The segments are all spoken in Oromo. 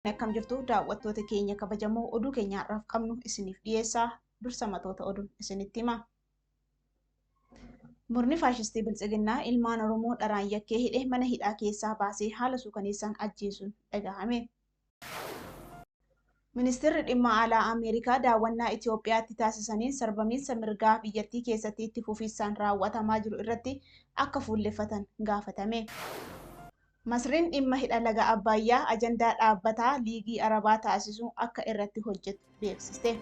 Akkam jirtu daawwattoota keenya kabajamoo, oduu keenya har'aaf qabnu isiniif dhiyeessaa, dursa matoota oduu isinitti hima. Murni faashistii Biltsiginnaa ilmaan Oromoo dharaan yakkee hidhe mana hidhaa keessaa baasee haala suukaneessaan ajjeesuun dhagahame. Ministeerri dhimma alaa Ameerikaa daawwannaa Itoophiyaatti taasisaniin sarbamiinsa mirgaa biyyattii keessatti itti fufiinsaan raawwatamaa jiru irratti akka fuulleffatan gaafatame. Masriin dhimma hidha laga Abbayyaa ajandaa dhaabbataa Liigii Arabaa taasisuu akka irratti hojjetu beeksiste.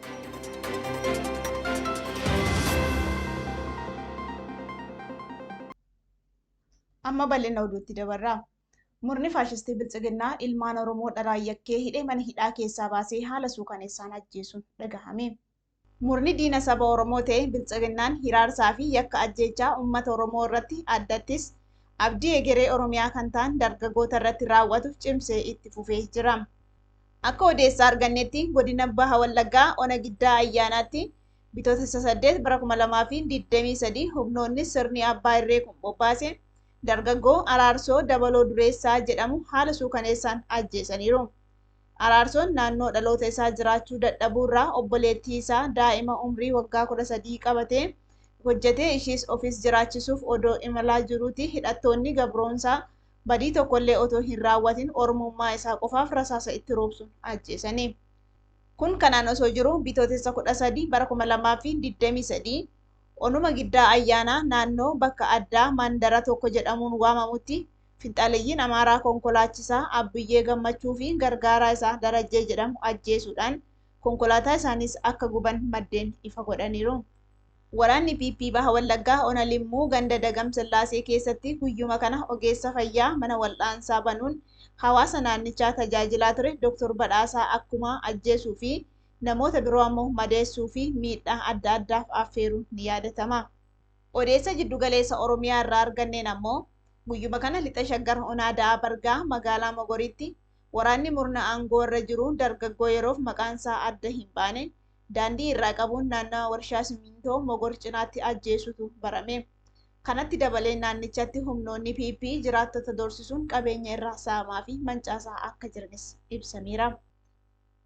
Amma bal'ina oduutti dabarra. Murni faashistii Biltsiginnaa ilmaan Oromoo dharaan yakkee hidhe mana hidhaa keessaa baasee haala suukaneessaan ajjeesuun dhagahame. Murni diina saba Oromoo ta'e Biltsiginnaan hiraarsaa fi yakka ajjeechaa uummata Oromoo irratti, addattis abdii egeree Oromiyaa kan ta'an dargaggoota irratti raawwatu cimsee itti fufee jira. Akka odeessaa argannetti, godina Baha Wallaggaa Ona Giddaa Ayyaanaatti Bitootessa 8 bara 2023 humnoonni sirni abbaa irree kun bobbaase dargaggoo Araarsoo Dabaloo Dureessaa jedhamu haala suukaneessaan ajjeesaniiru. Araarsoon naannoo dhaloota isaa jiraachuu dadhabuu irraa obboleettii isaa daa'ima umrii waggaa 13 qabatee hojjetee ishiis ofis jiraachisuuf odoo imalaa jiruuti hidhattoonni gabroonsaa badii tokkollee otoo hin raawwatin Oromummaa isaa qofaaf rasaasa itti roobsuun ajjeesani. Kun kanaan osoo jiru, Bitootessa 13 bara 2023 onuma Giddaa Ayyaanaa naannoo bakka addaa Mandara tokko jedhamuun waamamutti finxaaleyyiin Amaaraa konkolaachisaa Abbiyyee Gammachuu fi gargaaraa isaa Darajjee jedhamu ajjeesuudhaan konkolaataa isaaniis akka guban maddeen ifa godhaniiru. Waraanni PP Baha Wallaggaa Ona Limmuu ganda Dagam Sillaasee keessatti guyyuma kana ogeessa fayyaa mana wal'aansaa banuun hawaasa naannichaa tajaajilaa ture Dr. Badhaasaa Akkumaa ajjeesuu fi namoota biroo ammoo madeessuu fi miidhaa adda addaaf affeeruun ni yaadatama. Odeessa jiddugaleessa Oromiyaa irraa arganneen ammoo, guyyuma kana Lixa Shaggar Onaa Da'aa Bargaa magaalaa Mogoriitti waraanni murna aangoo irra jiru dargaggoo yeroof maqaan isaa adda hin baane daandii irraa qabuun naannawa warshaa Simintoo Mogor cinaatti ajjeesuutu barame. Kanatti dabalee naannichatti humnoonni PP jiraattota doorsisuun qabeenya irraa saamaa fi mancaasaa akka jiranis ibsameera.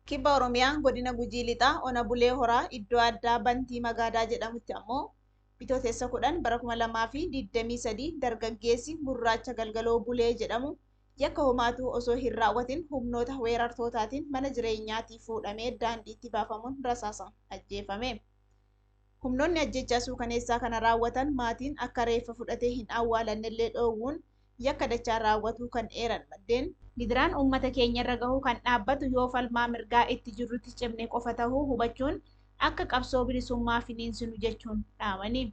Kibba Oromiyaa godina Gujii Lixaa Ona Bulee Horaa iddoo addaa Bantii Magaadaa jedhamutti ammoo Bitootessa 10 bara 2023 dargaggeessi Gurraacha Galgaloo Bulee jedhamu yakka homaatuu osoo hin raawwatin humnoota weerartootaatiin mana jireenyaatii fuudhamee daandiitti baafamuun rasaasaan ajjeefame. Humnoonni ajjeechaa suukaneessaa kana raawwatan maatiin akka reeffa fudhatee hin awwaalannellee dhoowwuun yakka dachaa raawwatuu kan eeran maddeen, gidiraan uummata keenya irra gahu kan dhaabbatu yoo falmaa mirgaa itti jirrutti cimne qofa tahuu hubachuun akka qabsoo bilisummaa finiinsinu jechuun dhaamani.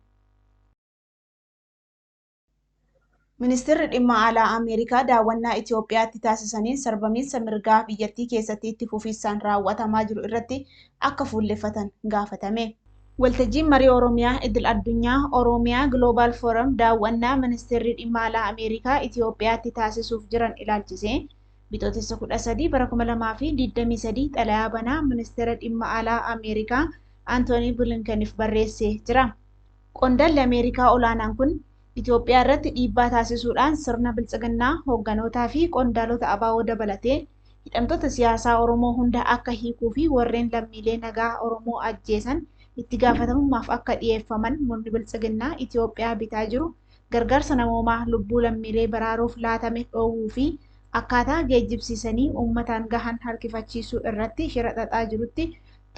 Ministeerri dhimma alaa Ameerikaa daawwannaa Itoophiyaatti taasisaniin sarbamiinsa mirgaa biyyattii keessatti itti fufiinsaan raawwatamaa jiru irratti akka fuulleffatan gaafatame. Waltajjiin marii Oromiyaa idil addunyaa Oromia Global Forum daawwannaa Ministeerri dhimma alaa Ameerikaa Itoophiyaatti taasisuuf jiran ilaalchisee Bitootessa 13 bara 2023 xalayaa banaa Ministeera dhimma alaa Ameerikaa Antoonii Bilinkeniif barreessee jira. Qondaalli Ameerikaa olaanaan kun Itoophiyaa irratti dhiibbaa taasisuudhaan sirna Biltsiginnaa, hoogganootaa fi qondaalota ABO dabalatee hidhamtoota siyaasaa Oromoo hunda akka hiikuu fi warreen lammiilee nagaa Oromoo ajjeesan itti gaafatamummaaf akka dhiyeeffaman, murni Biltsiginnaa Itoophiyaa bitaa jiru gargaarsa namoomaa lubbuu lammiilee baraaruuf laatame dhoowwuu fi akkaataa geejjibsiisanii uummataan gahan harkifachiisuu irratti shira xaxaa jirutti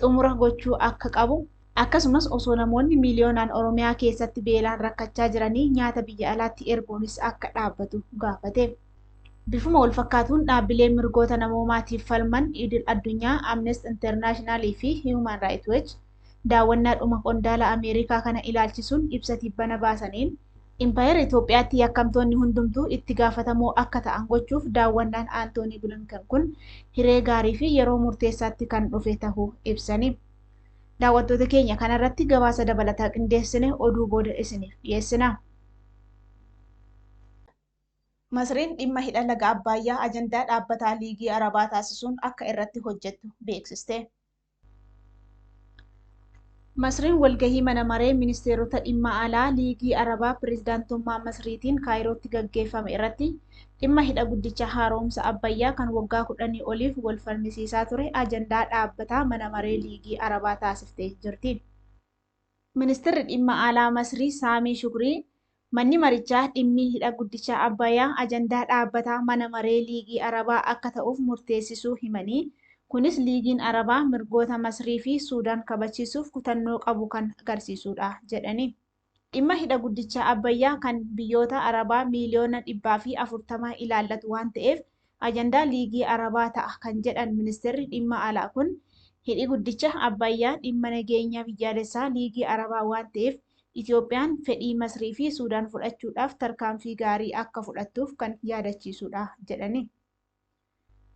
xumura gochuu akka qabu, akkasumas osoo namoonni miiliyoonaan Oromiyaa keessatti beelaan rakkachaa jiranii nyaata biyya alaatti erguunis akka dhaabbatu gaafate. Bifuma walfakkaatuun dhaabbileen mirgoota namoomaatiif falman idil addunyaa Amnesty International fi Human Rights Watch daawwannaa dhuma qondaala Ameerikaa kana ilaalchisuun ibsa tibbana baasaniin, Impaayera Itoophiyaatti yakkamtoonni hundumtuu itti gaafatamoo akka ta'an gochuuf daawwannaan Antoonii Bilinken kun hiree gaarii fi yeroo murteessaatti kan dhufe tahuu ibsani. Daawwattoota keenya, kanarratti gabaasa dabalataa qindeessine oduu booda isiniif dhiyeessina. Masriin dhimma hidha laga Abbaayyaa ajandaa dhaabbataa Liigii Arabaa taasisuun akka irratti hojjettu beeksiste. Masriin walgahii mana maree ministeerota dhimma alaa Liigii Arabaa pireezidaantummaa Masriitiin Kaayirootti gaggeeffame irratti dhimma hidha guddicha haaromsa Abbayyaa kan waggaa 10 oliif wal falmisiisaa ture ajandaa dhaabbataa mana maree Liigii Arabaa taasiftee jirti. Ministeerri dhimma alaa Masrii Saamii Shukrii manni marichaa dhimmi hidha guddicha Abbayyaa ajandaa dhaabbataa mana maree Liigii Arabaa akka ta'uuf murteessisuu himanii, kunis Liigiin Arabaa mirgoota Masrii fi Suudaan kabachiisuuf kutannoo qabu kan agarsiisudha jedhani. Dhimma hidha guddicha Abbayyaa kan biyyoota Arabaa miiliyoona 140 ilaallatu waan ta'eef ajandaa Liigii Arabaa ta'a kan jedhan ministeerri dhimma alaa kun, hidhi guddicha Abbayyaa dhimma nageenya biyyaalessaa Liigii Arabaa waan ta'eef Itoophiyaan fedhii Masrii fi Suudaan fudhachuudhaaf tarkaanfii gaarii akka fudhattuuf kan yaadachiisudha jedhani.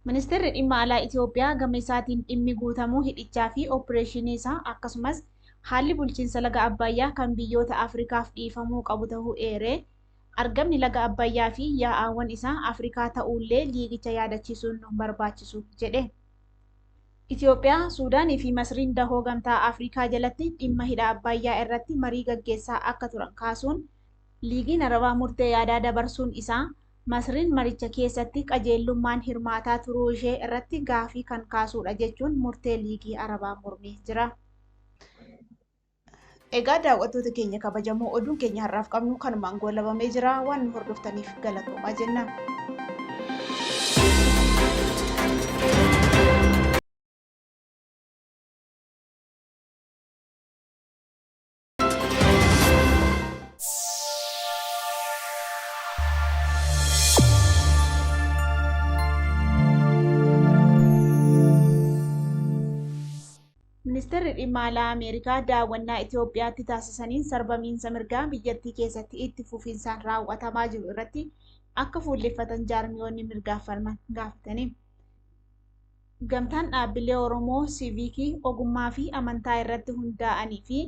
Ministeerri dhimma alaa Itoophiyaa gama isaatiin dhimmi guutamuu hidhichaa fi opereeshinii isaa akkasumas haalli bulchiinsa laga Abbayyaa kan biyyoota Afrikaaf dhiifamuu qabu ta'uu eeree, argamni laga Abbayyaa fi yaa'aawwan isaa Afrikaa ta'uullee liigicha yaadachiisuun nu barbaachisu jedhe. Itoophiyaa, Suudaanii fi Masriin dahoo gamtaa Afrikaa jalatti dhimma hidha Abbayyaa irratti marii gaggeessaa akka turan kaasuun, Liigiin Arabaa murtee yaadaa dabarsuun isaa Masriin maricha keessatti qajeelummaan hirmaataa turuu ishee irratti gaafii kan kaasudha jechuun murtee Liigii Arabaa mormee jira. Egaa daawwattoota keenya kabajamoo, oduun keenya har'aaf qabnu kanumaan goolabamee jira. Waan nu hordoftaniif galatoomaa jenna. Ministeerri dhimma alaa Ameerikaa daawwannaa Itoophiyaatti taasisaniin sarbamiinsa mirgaa biyyattii keessatti itti fufiinsaan raawwatamaa jiru irratti akka fuulleffatan jaarmiyoonni mirgaaf falman gaafatani. Gamtaan dhaabbilee Oromoo siiviikii ogummaa fi amantaa irratti hundaa'anii fi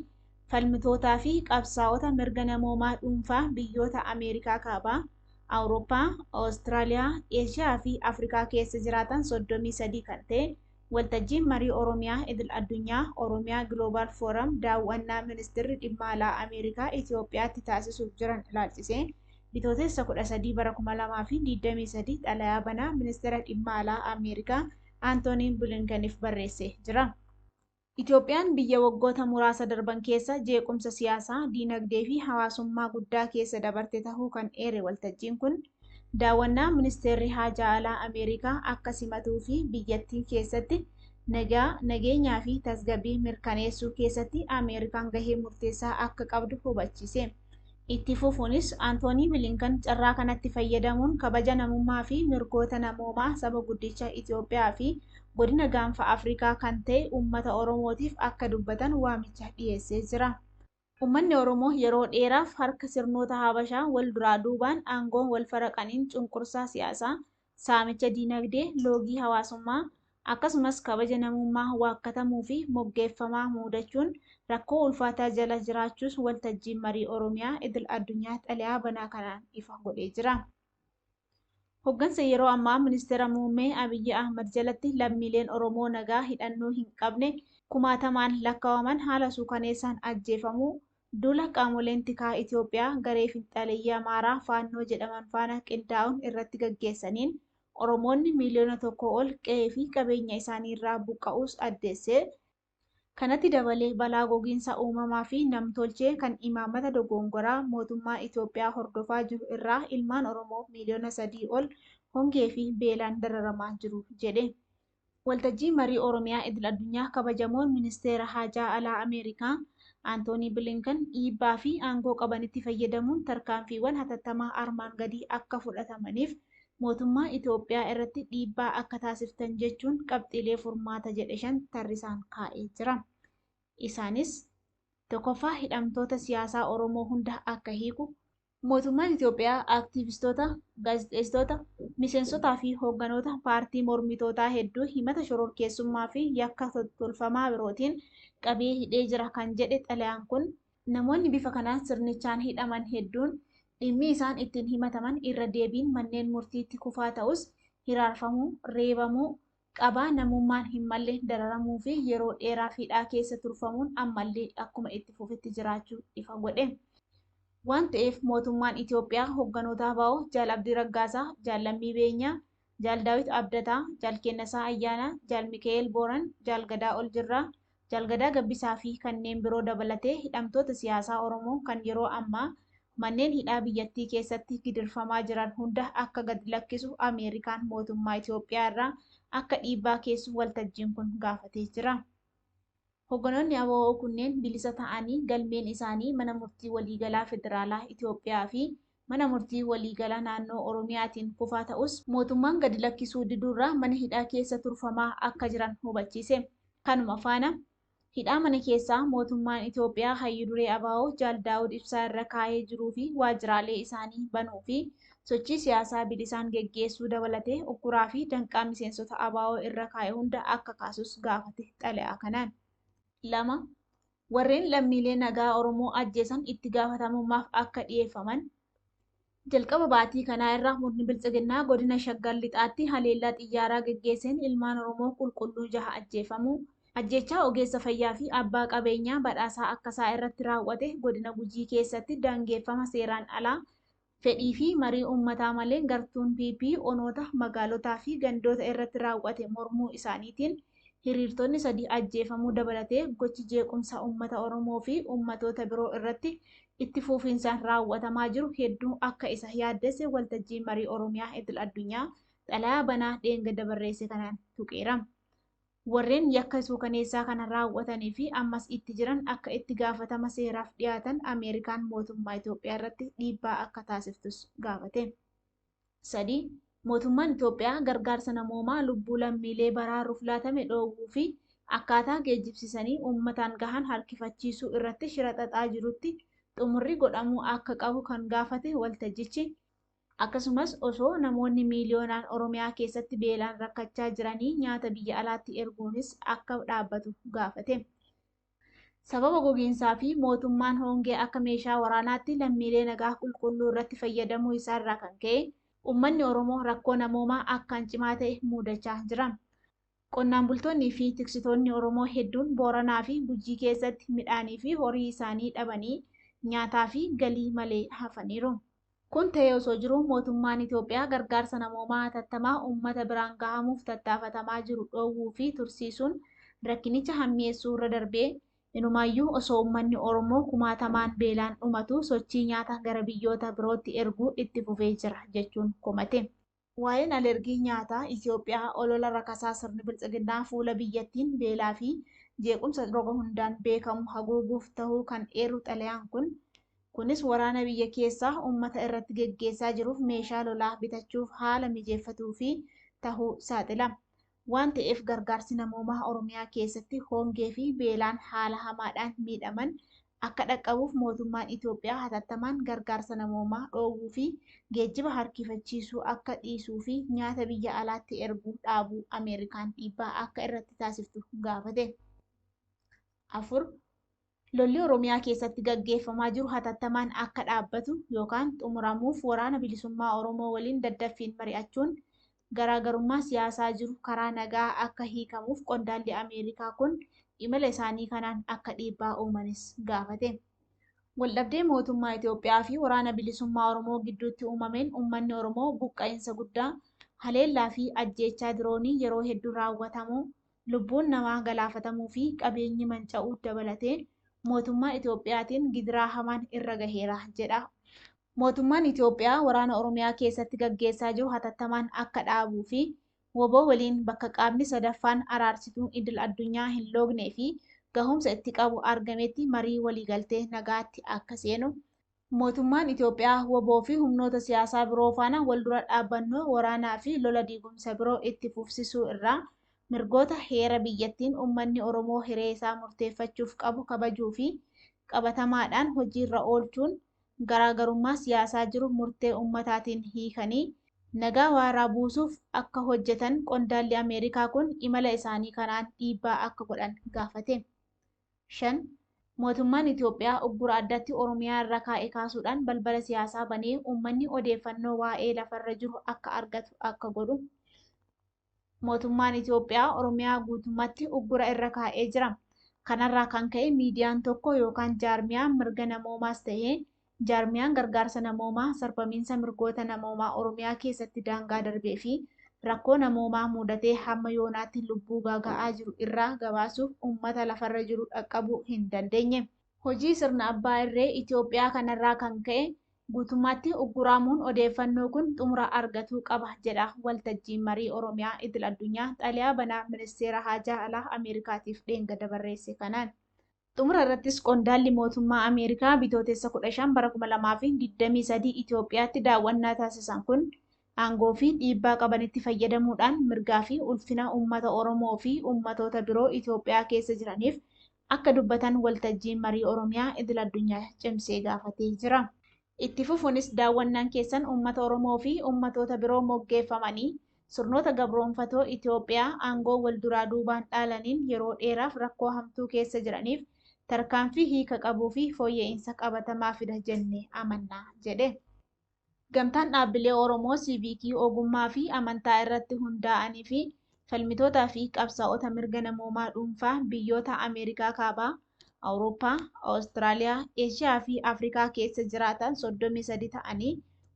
falmitootaa fi qabsaa'ota mirga namoomaa dhuunfaa biyyoota Ameerikaa Kaabaa, Awurooppaa, Awustiraaliyaa, Eeshiyaa fi Afrikaa keessa jiraatan 33 kan ta'e waltajjiin marii Oromiyaa idil-addunyaa Oromiyaa Global Forum daawwannaa ministeerri dhimma alaa Ameerikaa Itoophiyaatti taasisuuf jiran ilaalchisee Bitootessa 13 bara 2023 xalayaa banaa ministeera dhimma alaa Ameerikaa Antoonii Bilinkaniif barreessee jira. Itoophiyaan biyya waggoota muraasa darban keessa jeequmsa siyaasaa, diinagdee fi hawaasummaa guddaa keessa dabarte tahuu kan eere waltajjiin kun, daawwannaa ministeerri haajaa alaa Ameerikaa akka simatuu fi biyyattii keessatti nagaa, nageenyaa fi tasgabbii mirkaneessuu keessatti Ameerikaan gahee murteessaa akka qabdu hubachiise. Itti fufuunis Antoonii Bilinkan carraa kanatti fayyadamuun kabaja namummaa fi mirgoota namoomaa saba guddicha Itoophiyaa fi godina gaanfa Afrikaa kan ta'e uummata Oromootiif akka dubbatan waamicha dhiyeessee jira. Uummanni Oromoo yeroo dheeraaf harka sirnoota Habashaa wal duraa duubaan aangoon wal faraqaniin cunqursaa siyaasaa, saamicha diinagdee, loogii hawaasummaa, akkasumas kabaja namummaa waakkatamuu fi moggeeffamaa muudachuun rakkoo ulfaataa jala jiraachuus waltajjiin marii Oromiyaa idil-addunyaa xalayaa banaa kanaan ifa godhee jira. Hoggansa yeroo ammaa ministeera muummee Abiyyi Ahmad jalatti lammiileen Oromoo nagaa hidhannoo hin qabne kumaatamaan lakkaa'aman haala suukaneessaan ajjeefamuu, duula qaamoleen tikaa Itoophiyaa garee finxaaleyyii Amaaraa Faannoo jedhaman faana qindaa'uun irratti gaggeessaniin Oromoonni miiliyoona 1 ol qe'ee fi qabeenya isaanii irraa buqqa'uus addeessee, kanatti dabalee balaa gogiinsa uumamaa fi nam-tolchee kan imaammata dogongoraa mootummaan Itoophiyaa hordofaa jiru irraa ilmaan Oromoo miiliyoona 3 ol hongee fi beelaan dararamaa jiru jedhe. Waltajjii marii Oromiyaa idil-addunyaa kabajamoon ministeera haajaa alaa Ameerikaa Antoonii Bilinkan dhiibbaa fi aangoo qabanitti fayyadamuun tarkaanfiiwwan hatattamaa armaan gadii akka fudhatamaniif mootummaa Itoophiyaa irratti dhiibbaa akka taasiftan jechuun qabxiilee furmaata jedhe 5 tarrisaan kaa'ee jira. Isaanis, 1ffaa hidhamtoota siyaasaa Oromoo hunda akka hiiku, Mootummaan Itoophiyaa aktiivistoota, gaazexeessitoota, miseensotaa fi hoogganoota paartii mormitootaa hedduu himata shororkeessummaa fi yakka tottolfamaa birootiin qabee hidhee jira kan jedhe xalayaan kun, namoonni bifa kanaan sirnichaan hidhaman hedduun dhimmi isaan ittiin himataman irra deebiin manneen murtiitti kufaa ta'us hiraarfamuu, reebamuu, Qabaa namummaan hin malle dararamuu fi yeroo dheeraaf hidhaa keessa turfamuun ammallee akkuma itti fufetti jiraachuu ifa godhe. Waan ta'eef mootummaan Itoophiyaa hogganoota ABO Jaal Abdii Raggaasaa, Jaal Lammii Beenyaa, Jaal Daawit Abdataa, Jaal Kennasaa Ayyaanaa, Jaal Mikaa'el Booran, Jaal Gadaa Oljirraa, Jaal Gadaa Gabbisaa fi kanneen biroo dabalatee hidhamtoota siyaasaa Oromoo kan yeroo ammaa manneen hidhaa biyyattii keessatti gidirfamaa jiran hunda akka gad lakkisu Ameerikaan mootummaa Itoophiyaa irraa akka dhiibbaa keessu waltajjiin kun gaafatee jira. Hogganoonni ABO kunneen bilisa ta'anii galmeen isaanii mana murtii waliigalaa federaalaa Itoophiyaa fi mana murtii waliigalaa naannoo Oromiyaatiin kufaa ta'us mootummaan gadi lakkisuu diduurraa mana hidhaa keessa turfamaa akka jiran hubachiise. Kanuma faana hidhaa mana keessaa mootummaan Itoophiyaa hayyu duree ABO Jaal Daawud Ibsaa irra kaa'ee jiruu fi waajjiraalee isaanii banuu fi sochii siyaasaa bilisaan geggeessuu dabalatee ukkuraa fi danqaa miseensota ABO irra kaa'e hunda akka kaasus gaafate xalayaa kanaan. 2. Warreen lammiilee nagaa Oromoo ajjeesan itti gaafatamummaaf akka dhiyeeffaman. Jalqaba baatii kanaa irraa murni Biltsiginnaa godina Shaggar Lixaatti haleellaa xiyyaaraa geggeesseen ilmaan Oromoo qulqulluu jaha ajjeefamuu, ajjeechaa ogeessa fayyaa fi abbaa qabeenyaa badhaasaa akkasaa irratti raawwate godina Gujii keessatti daangeffama seeraan alaa fedhii fi marii uummataa malee gartuun PP onoota, magaalotaa fi gandoota irratti raawwate mormuu isaaniitiin hiriirtonni 3 ajjeefamuu dabalatee gochi jeequmsa uummata Oromoo fi uummatoota biroo irratti itti fufiinsaan raawwatamaa jiru hedduu akka isa yaaddesse waltajjii marii Oromiyaa idil addunyaa xalayaa banaa dheengadda barreesse kanaan tuqeera. Warreen yakka suukaneessaa kana raawwatanii fi ammas itti jiran akka itti gaafatama seeraaf dhiyaatan Ameerikaan mootummaa Itoophiyaa irratti dhiibbaa akka taasiftus gaafate. 3. Mootummaan Itoophiyaa gargaarsa namoomaa lubbuu lammiilee baraaruuf laatame dhoowwuu fi akkaataa geejjibsiisanii uummataan gahan harkifachiisuu irratti shira xaxaa jirutti xumurri godhamuu akka qabu kan gaafate waltajjichi, akkasumas osoo namoonni miiliyoonaan Oromiyaa keessatti beelaan rakkachaa jiranii nyaata biyya alaatti erguunis akka dhaabbatu gaafate. Sababa gogiinsaa fi mootummaan hongee akka meeshaa waraanaatti lammiilee nagaa qulqulluu irratti fayyadamuu isaarraa kan ka'e uummanni Oromoo rakkoo namoomaa akkaan cimaa ta'e mudachaa jira. Qonnaan bultoonnii fi tiksitoonni Oromoo hedduun Booranaa fi Gujii keessatti midhaanii fi horii isaanii dhabanii nyaataa fi galii malee hafaniiru. Kun ta'ee osoo jiruu mootummaan Itoophiyaa gargaarsa namoomaa hatattamaa uummata biraan gahamuuf tattaafatamaa jiru dhoowwuu fi tursiisuun rakkinicha hammeessuu irra darbee inumaayyuu osoo uummanni Oromoo kumaatamaan beelaan dhumatu sochii nyaata gara biyyoota birootti erguu itti fufee jira jechuun komate. Waa'een alergii nyaataa Itoophiyaa olola rakasaa sirni Biltsiginnaa fuula biyyattiin beelaa fi jeequmsa roga hundaan beekamu haguuguuf tahuu kan eeru xalayaan kun, kunis waraana biyya keessaa uummata irratti geggeessaa jiruuf meeshaa lolaa bitachuuf haala mijeeffatuu fi tahuu saaxila. Waan ta'eef gargaarsi namoomaa Oromiyaa keessatti hongee fi beelaan haala hamaadhaan miidhaman akka dhaqqabuuf mootummaan Itoophiyaa hatattamaan gargaarsa namoomaa dhoowwuu fi geejjiba harkifachiisuu akka dhiisuu fi nyaata biyya alaatti erguu dhaabuu Ameerikaan dhiibbaa akka irratti taasiftu gaafate. 4. Lolli Oromiyaa keessatti gaggeeffamaa jiru hatattamaan akka dhaabbatu yookaan xumuramuuf waraana bilisummaa Oromoo waliin daddaffiin mari'achuun garaagarummaa siyaasaa jiru karaa nagaa akka hiikamuuf qondaalli Ameerikaa kun imala isaanii kanaan akka dhiibbaa uumanis gaafate. Waldhabdee mootummaa Itoophiyaa fi waraana bilisummaa Oromoo gidduutti uumameen uummanni Oromoo buqqa'insa guddaa, haleellaa fi ajjeechaa diroonii yeroo hedduu raawwatamu, lubbuun namaa galaafatamuu fi qabeenyi manca'uu dabalatee mootummaa Itoophiyaatiin gidiraa hamaan irra gaheera jedha. Mootummaan Itoophiyaa waraana Oromiyaa keessatti gaggeessaa jiru hatattamaan akka dhaabuu fi WBO waliin bakka qaamni sadaffaan araarsituun idil addunyaa hin loognee fi gahumsa itti qabu argametti marii waliigaltee nagaatti akka seenu. Mootummaan Itoophiyaa WBO fi humnoota siyaasaa biroo faana wal dura dhaabbannoo waraanaa fi lola diigumsa biroo itti fufsisuu irraa mirgoota heera biyyattiin uummanni Oromoo hiree isaa murteeffachuuf qabu kabajuu fi qabatamaadhaan hojiirra oolchuun garaagarummaa siyaasaa jiru murtee uummataatiin hiikanii nagaa waaraa buusuuf akka hojjetan qondaalli Ameerikaa kun imala isaanii kanaan dhiibbaa akka godhan gaafate. 5. Mootummaan Itoophiyaa uggura addatti Oromiyaa irra kaa'e kaasuudhaan balbala siyaasaa banee uummanni odeeffannoo waa'ee lafarra jiru akka argatu akka godhu. Mootummaan Itoophiyaa Oromiyaa guutummaatti uggura irra kaa'ee jira. Kanarraa kan ka'e miidiyaan tokko yookaan jaarmiyaan mirga namoomaas ta'ee jaarmiyaan gargaarsa namoomaa sarbamiinsa mirgoota namoomaa Oromiyaa keessatti daangaa darbee fi rakkoo namoomaa mudatee hamma yoonaatti lubbuu gaaga'aa jiru irraa gabaasuuf uummata lafarra jiru dhaqqabuu hin dandeenye. Hojii sirna abbaa irree Itoophiyaa kanarraa kan ka'e guutummaatti ugguramuun odeeffannoo kun xumura argatuu qaba jedha waltajjiin marii Oromiyaa idil addunyaa xalayaa banaa ministeera haajaa alaa Ameerikaatiif dheengadda barreesse kanaan. Xumura irrattis qondaalli mootummaa Ameerikaa bitootessa 15 bara 2023 Itoophiyaatti daawwannaa taasisan kun aangoo fi dhiibbaa qabanitti fayyadamuudhaan mirgaa fi ulfina uummata Oromoo fi uummatoota biroo Itoophiyaa keessa jiraniif akka dubbatan waltajjiin marii Oromiyaa idil addunyaa cimsee gaafatee jira. Itti fufuunis daawwannaan keessan uummata Oromoo fi uummatoota biroo moggeeffamanii sirnoota gabroonfatoo Itoophiyaa aangoo wal duraa duubaan dhaalaniin yeroo dheeraaf rakkoo hamtuu keessa jiraniif tarkaanfii hiika qabuu fi fooyya'insa qabatamaa fida jennee amannaa jedhe. Gamtaan dhaabbilee Oromoo siiviikii ogummaa fi amantaa irratti hundaa'anii fi falmitootaa fi qabsaa'ota mirga namoomaa dhuunfaa biyyoota Ameerikaa Kaabaa, Awurooppaa, Awustiraaliyaa, Eeshiyaa fi Afrikaa keessa jiraatan 33 ta'anii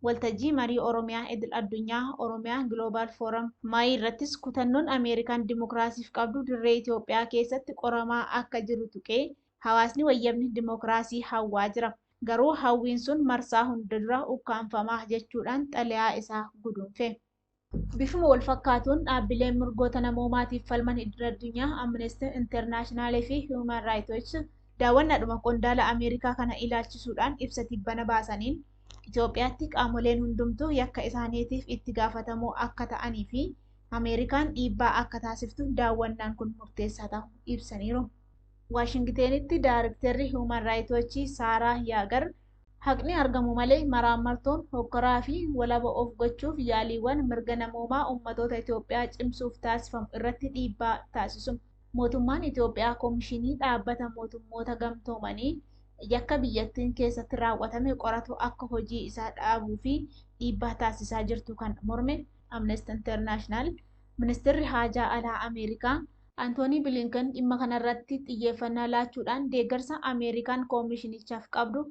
waltajjii marii Oromiyaa idil addunyaa Oromiyaa Global Forum maayii irrattis kutannoon Ameerikaan dimokiraasiif qabdu dirree Itoophiyaa keessatti qoramaa akka jiru tuqee hawaasni wayyabni dimokiraasii hawwaa jira. Garuu hawwiin sun marsaa hunda dura ukkaanfamaa jechuudhaan xalayaa isaa guduunfe. Bifuma wal fakkaatuun dhaabbileen mirgoota namoomaatiif falman idil addunyaa Amnesty International fi Human Rights Watch daawwannaadhuma qondaala Ameerikaa kana ilaalchisuudhaan ibsa tibbana baasaniin Itoophiyaatti qaamoleen hundumtuu yakka isaaniitiif itti gaafatamoo akka ta'anii fi Ameerikaan dhiibbaa akka taasiftu daawwannaan kun murteessaa ta'uu ibsaniiru. Waashingitenitti Daariktarri Human Rights Watch Saaraa Yaagar haqni argamu malee maraammartoon hokkoraa fi walaba of gochuuf yaaliiwwan mirga namoomaa uummatoota Itoophiyaa cimsuuf taasifamu irratti dhiibbaa taasisu. Mootummaan Itoophiyaa Koomishinii dhaabbata mootummoota gamtoomanii yakka biyyattiin keessatti raawwatame qoratu akka hojii isaa dhaabuu fi dhiibbaa taasisaa jirtu kan morme Amnesty International ministeerri haajaa alaa Ameerikaa Antoonii Bilinkan dhimma kanarratti xiyyeeffannaa laachuudhaan deeggarsa Ameerikaan koomishinichaaf qabdu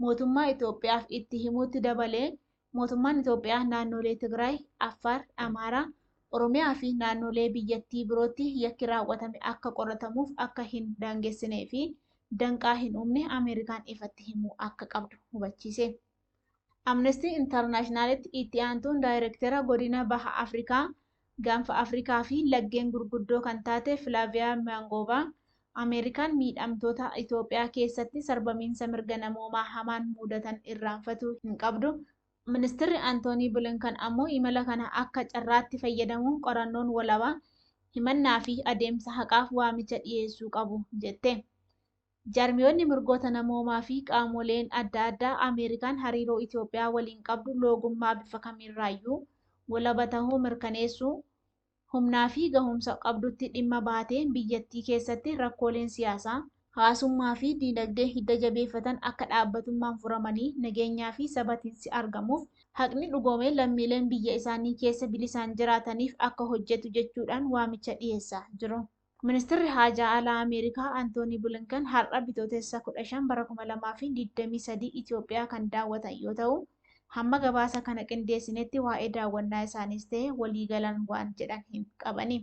mootummaa Itoophiyaaf itti himuutti dabalee mootummaan Itoophiyaa naannolee Tigraay, Affaar, Amaaraa, Oromiyaa fi naannolee biyyattii birootti yakki raawwatame akka qoratamuuf akka hin daangessinee fi danqaa hin uumne Ameerikaan ifatti himuu akka qabdu hubachiise. Amnesty Internationalitti itti aantuun daayirektara godina Baha Afrikaa, Gaanfa Afrikaa fi laggeen gurguddoo kan taate Filaaviyaa Maangoobaa Ameerikaan miidhamtoota Itoophiyaa keessatti sarbamiinsa mirga namoomaa hamaan mudatan irraanfatuu hin qabdu. Ministeerri Antoonii Bilinkan ammoo imala kana akka carraatti fayyadamuun qorannoon walabaa himannaa fi adeemsa haqaaf waamicha dhiyeessuu qabu jette. Jaarmiyoonni mirgoota namoomaa fi qaamoleen adda addaa Ameerikaan hariiroo Itoophiyaa waliin qabdu loogummaa bifa kamiirraayyuu walaba tahuu mirkaneessuu humnaa fi gahumsa qabdutti dhimma baatee biyyattii keessatti rakkooleen siyaasaa, hawaasummaa fi diinagdee hidda jabeeffatan akka dhaabbatummaan furamanii nageenyaa fi sabatiinsi argamuuf haqni dhugoomee lammiileen biyya isaanii keessa bilisaan jiraataniif akka hojjetu jechuudhaan waamicha dhiyeessaa jiru. Ministeerri haajaa alaa Ameerikaa Antoonii Bilinkan har'a bitootessa 15 bara 2023 Itoophiyaa kan daawwatan yoo ta'u, hamma gabaasa kana qindeessinetti waa'ee daawwannaa isaaniis ta'e waliigalan waan jedhan hin qabani.